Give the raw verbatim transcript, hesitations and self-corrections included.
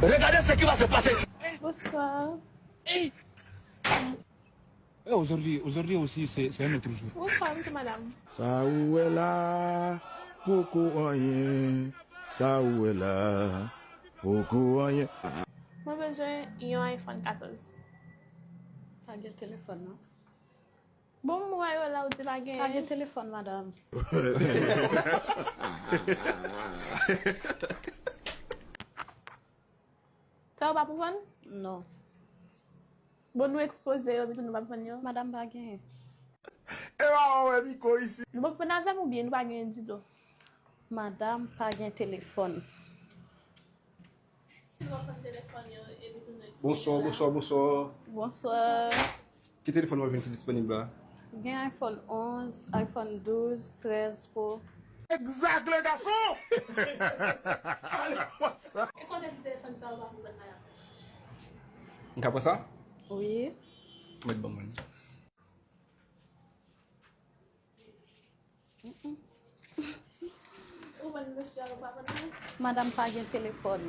Regardez ce qui va se passer ici. Bonsoir. Eh, aujourd'hui, aujourd'hui aussi, c'est c'est un autre jour. Bonsoir, monsieur, madame. Sa ou wè la, poko anyen. Sa ou wè la, poko anyen. Mwen bezwen yon iPhone katòz. Pa gen telefòn, non. Bon, mwen wè yo la, ou di pa gen. Pa gen telefòn, madam. Sa yo pa pou vann? Non. Bon, nou ekspoze yo, epi tou nou pa vann yo. Madam pa genyen. E pa wè Miko isi. Nou pa vann avè m oubyen nou pa genyen ditou? Madam pa gen telefòn. Bonsoir, bonsoir, bonsoir. Bonsoir. Ki telefòn w ap jwenn ki disponib la? Gen iPhone onz, iPhone douz, trèz Pro. Exact, le garçon. E konnen ti telefòn sa yo pa pou vann la. M ka pran sa? Wi. Mèt ban mwen. Ou vann mesye a, ou pa vann mwen? Madam pa gen telefòn.